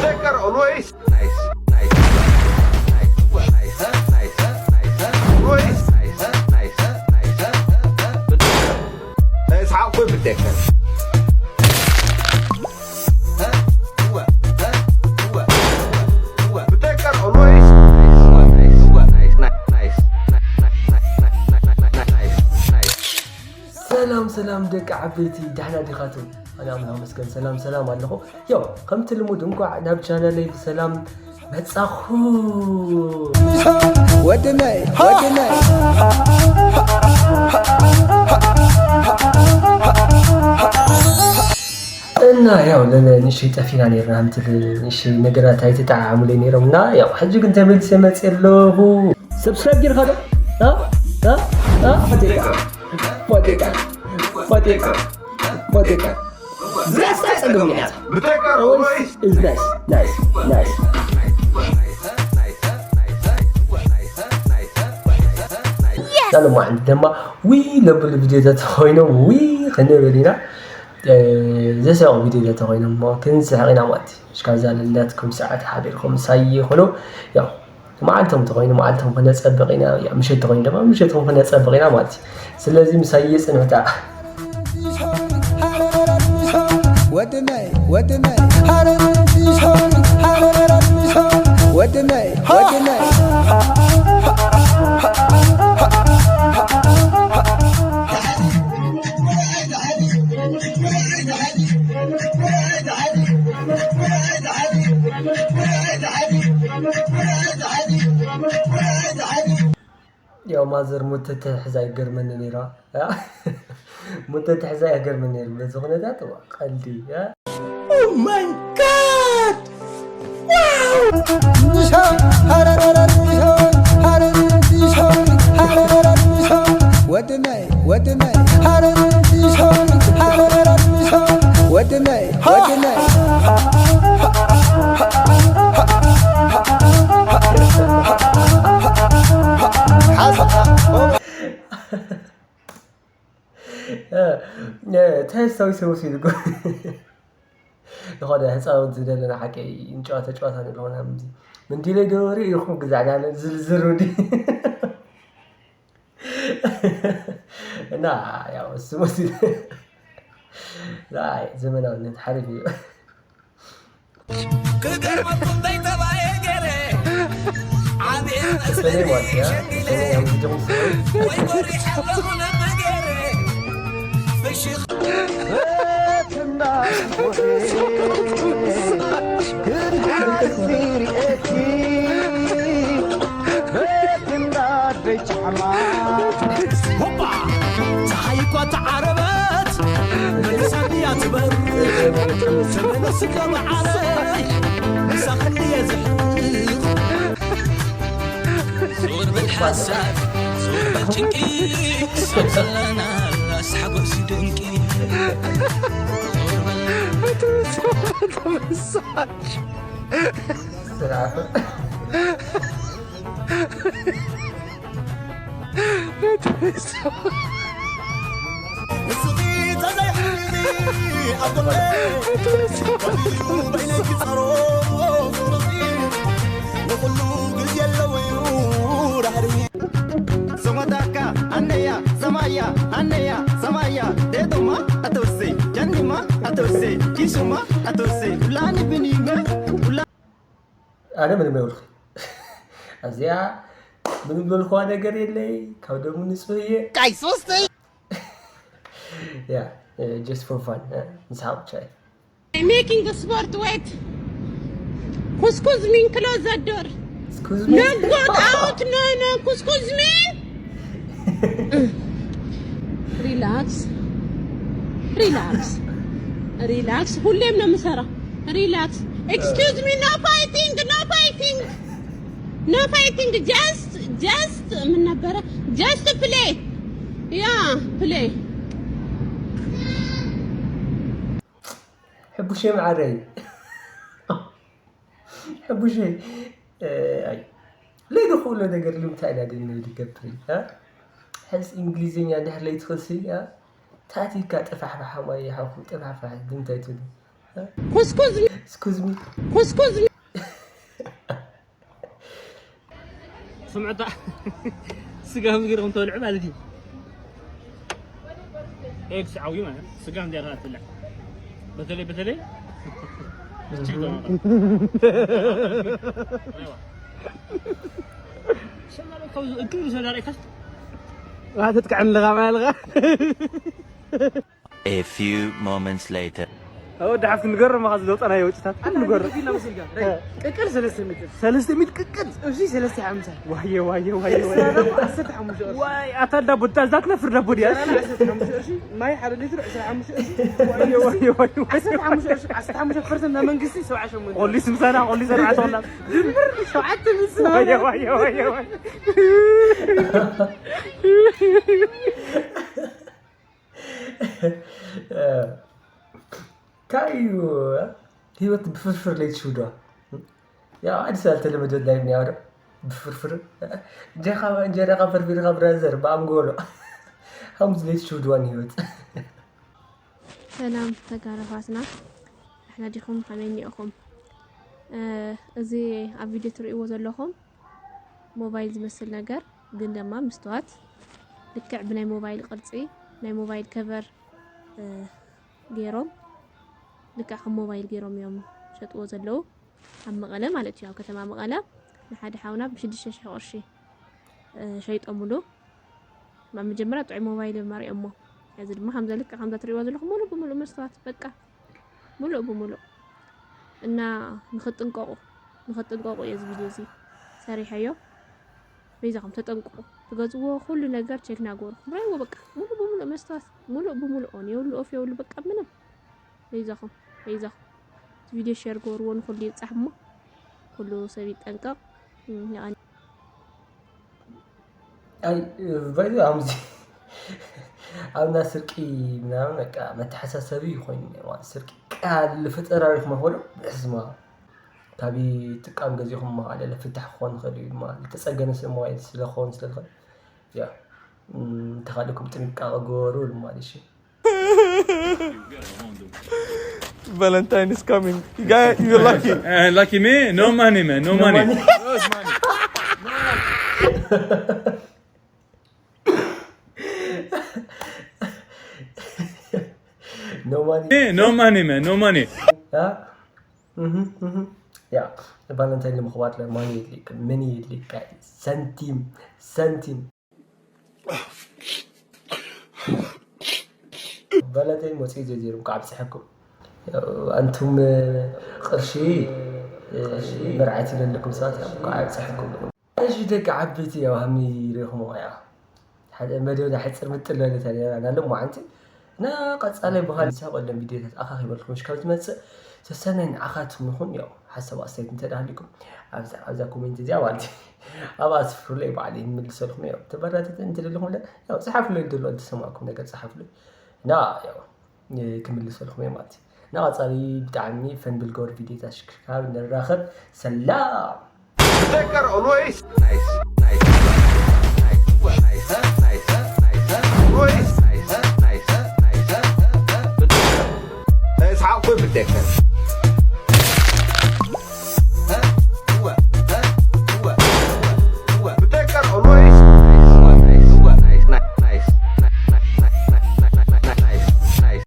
Becker always nice, nice, nice, nice, nice, nice, always nice, nice, nice, nice. Becker always nice, nice, nice, nice, nice. ሰላም ሰላም ደቂ ዓበይቲ፣ ዳሕና ዲኻትም? ኣነ ኣምላኽ መስገን ሰላም ሰላም ኣለኹ። ያው ከምቲ ልሙድ እንኳዕ ናብ ቻናለይ ብሰላም መጻኹ። ወድነይ ወድነይ እና ያው ለለ ንሽይ ጠፊና ነርና፣ ከምቲ ንሽይ ነገራት ኣይተጠዓዓሙለይ ነይሮም እና ያው ሕጂ ግን ተመልሰ መጽእ ኣለኹ። ሰብስክራይብ ጌርካ ዶ? አ? አ? አ? ሞቴካ ሞቴካ ሞቴካ ሞቴካ ዝያስታ ጸገም እያ። Better always is nice, nice, nice. ዳለማ ድማ ዊ ለብሉ ቪዲዮታት ኮይኖም ዊ ክንብል ኢና። ዘስያቑ ቪዲዮታት ኮይኖም እሞ ክንስሕቕ ኢና ማለት እዩ። ሽካዛ ለላትኩም ሰዓት ሓቢርኩም ሳይ ይኹኑ። ያው መዓልቶም ተኾይኑ መዓልቶም ክነጸብቕ ኢና፣ ያው ምሸት ተኾይኑ ድማ ምሸትኩም ክነጸብቕ ኢና ማለት እዩ። ስለዚ ምሳይ ጽንሑ ተኣ። ወድነይ ወድነይ ሃረር ቢሾን ሃረር ቢሾን ወድነይ ወድነይ ያው ማዘር ሙተተ ሕዛ ይገርመኒ ነይራ። ሙተተ ሕዛ ይገርመኒ ነይሩ። በዚ ኩነታት ዋ፣ ቀልዲ፣ ያ። Oh my God! Wow! ወድነይ ወድነይ ሃረር ቢሾን ሃረር ቢሾን ወድነይ ወድነይ ሓሳ ተስታዊ ሰውስ ኢሉ ዝኾነ ህፃውንቲ ዘለና ሓቂ እንጨዋታ ጨዋታ ንለሆና ምንዲ ምንዲ ለይ ገበሪ ኢኹም ግዛዕ ዳለ ዝልዝር ውዲ እና ያው እሱ መሲሉ ናይ ዘመናውነት ሓሪፍ እዩ። ክገርመኩም በይተባየ ገይረ ዓብየ በተለይ ማለት ያ በተለይ ያው ጀምስ ወይ ጎሪሕ ኣለኹ ነመገይረ ፍሽኽ ሆባ! ፀሓይ እኳ ተዓረበት፣ መሊሳ እንድያ ትበርቕ። ተመለስ ገባዓለይ፣ ምሳኺ እንድየ ዘሕልቕ። ዞር በል ሓሳብ፣ ዞር በል ጭንቂ፣ ሰብ ዘለናስ ሓጎስ እዩ ድንቂ። ዞር በል ስራሕ። ንስኺ ተዘይሕልኒ ኣብ ጎነይ፣ በይነይ ክጸሮ፣ ንኹሉ ግዜ ኣለዎ እዩ ራህሪ። ሰዋዳካ ኣነያ ሰማያ ኣነያ ሰማያ ዴዶማ ኣቶሴ ጃኒማ ኣቶሴ ኪሱማ ኣቶሴ ላኒ ብኒመ ኣነ ምንም የብልኩ። ኣብዚኣ ምንም ዝበልኩዋ ነገር የለይ። ካብ ደሙ ንጹህ እየ። ቃይ ሶስት ያ just for fun፣ እ፣ ምስሓቕ ብቻ እዩ። Making sport, wait. ኩስኩዝ ሚን ክሎዝ ዘ ዶር። Excuse me? No, go out, no, no, ኩስኩዝ ሚን። ሪላክስ፣ ሪላክስ፣ ሪላክስ። ሁሌም ነው የምሰራው። ሪላክስ። Excuse me, no fighting, no fighting, no fighting. Just, just ምን ነበረ? Just play. Yeah, play. ሕቡሸይ መዓረይ፣ ሕቡሸይ፣ እ፣ ኣይ፣ ለይንኽእሎ ነገር ንምንታይ ኢና ግን ንብል ይገብር እዩ፣ እ? ሕዚ እንግሊዝኛ እንድሕር ለይትኽእልሲ፣ እ? ታቲካ ጥፋሕፋሕ ማይ ይሓኹ፣ ጥፋሕፋሕ ንምንታይ ትብሉ? ኩስኩስ Excuse me. ኩስኩስ ስምዕታ ስጋ ምግሪ ከም ተበልዑ ማለት እዩ። ኤክስ ዓብዩ ማለት ስጋ እንዲያ ትብላዕ በተለይ በተለይ ኣትጥቅዕን ኣለኻ ማለኻ A few moments later. ወዲ ሓፍቲ ንገር ማኻ ዝለውጠና የውጭታት ግን ንገር ቅቅል ሰለስተ ሚትር ሰለስተ ሚት ቅቅል እዚ ሰለስተ ሓምሳ ዋየ ዋየ ዋየ ዋየ ዓሰርተ ሓሙሽተ ቅርሺ ዋይ ኣታ ዳቦ እዛ ትነፍር ዳቦ ድያ ዓሰርተ ሓሙሽተ ቅርሺ ማይ ሓደ ሊትር ዕስራ ሓሙሽተ ቅርሺ ዋየ ዋየ ዋየ ዓሰርተ ሓሙሽተ ቅርሺ ዓሰርተ ሓሙሽተ ፐርሰንት ናይ መንግስቲ ሰብዓ ሸሞንተ ቆሊስ ምሳና ቆሊስ ኣርባዕተ ወላ ድምር ሸውዓተ ምስ ዋየ ዋየ ዋየ ዋየ እንታይ እዩ ህይወት ብፍርፍር ለይትሽውደዋ ያው ኣዲስ ኣልተለመደ ላይፍ ኒያወደ ብፍርፍር እንጀኻ እንጀራኻ ፈርፊርኻ ብራዘር ብኣንጎሎ ከምዚ ለይትሽውድዋን ህይወት ሰላም ተጋሩ ኣሕዋትና ኣሕና ዲኹም ከመይ እኒኦኹም እዚ ኣብ ቪድዮ ትርእይዎ ዘለኹም ሞባይል ዝመስል ነገር ግን ድማ ምስትዋት ልክዕ ብናይ ሞባይል ቅርፂ ናይ ሞባይል ከቨር ገይሮም ልክዕ ከም ሞባይል ገይሮም እዮም ሸጥዎ ዘለዉ ኣብ መቐለ ማለት እዩ ኣብ ከተማ መቐለ ንሓደ ሓውና ብሽዱሽተ ሽሕ ቅርሺ ሸይጦምሉ ኣብ መጀመርያ ጥዑይ ሞባይል እዮም ኣሪኦሞ ሕዚ ድማ ከምዛ ልክዕ ከምዛ ትሪእዋ ዘለኹም ሙሉእ ብሙሉእ መስትዋት በቃ ሙሉእ ብሙሉእ እና ንኽጥንቀቑ ንኽጥንቀቑ እየ እዚ ቪድዮ እዚ ሰሪሐዮ በይዛኹም ተጠንቅቑ ትገዝዎ ኩሉ ነገር ቸክ ናገሩ ክምራይዎ በቃ ሙሉእ ብሙሉእ መስትዋት ሙሉእ ብሙሉእ ኦን የብሉ ኦፍ የብሉ በቃ ምንም በይዛኹም በይዛኹም እቲ ቪድዮ ሸር ገበርዎ ንኹሉ ይብፃሕ እሞ ኩሉ ሰብ ይጠንቀቕ የቐኒ ኣይ ባይዘ ኣምዚ ኣብና ስርቂ ምናምን በቃ መተሓሳሰቢ ኮይኑ ስርቂ ቃል ፈጠራዊ ክመኾዶ ብሕስማ ካብ ጥቃም ገዚኹም መኻለ ለፍታሕ ክኾን ይኽእል እዩ ድማ ዝተፀገነ ሰብ ሞባይል ስለክኾን ስለዝኽእል ያ እንተኻልኩም ጥንቃቐ ገበሩ ማለት እሺ Valentine is coming. You guys, you're lucky. Uh, lucky me? No money, man. No, money. Where's money? No money. Eh, no money, man. No money. ያ ቫለንታይን ንምኽባር ማኒ የድልየካ መኒ የድልየካ ሳንቲም ሳንቲም ቫለንታይን መፅኡ ዘይዘይሩ ከዓ ኣብፅሐኩም ኣንቱም ቅርሺ መርዓት ይደለኩም ሰባት ከዓ ኣብፅሐኩም እሺ ደቂ ዓበይቲ ያው ሃሚ ሪኹም ያ ሓደ መደብና ሕፅር ምጥል ለለ ተሪና ናሎም መዓንቲ እና ቀፃላይ በኋላ ሳብ ቀደም ቪድዮታት ኣኻኺበልኩም እሺ ካብ ዝመፅእ ሰሰናይ ንዓኻትኩም ይኹን ያው ሓሳብ ኣስተያየት እንተዳህሊኩም ኣብዛ ኮሜንት እዚኣ ማለት ኣብኣ ስፍሩለይ ባዕለ ይምልሰልኩም ያው ተበራተተ እንትደለኹም ያው ፀሓፍለይ ደሎ እንተሰማዕኩም ነገር ፀሓፍለይ እና ያው ክምልሰልኩም እየ ማለት እዩ እና ቀፃሊ ብጣዕሚ ፈንብል ገበሩ ቪድዮታት ሽክርካብ ንራኸብ ሰላም Decker always nice, nice, nice, nice, nice, nice, always nice, nice, nice, nice. It's how we protect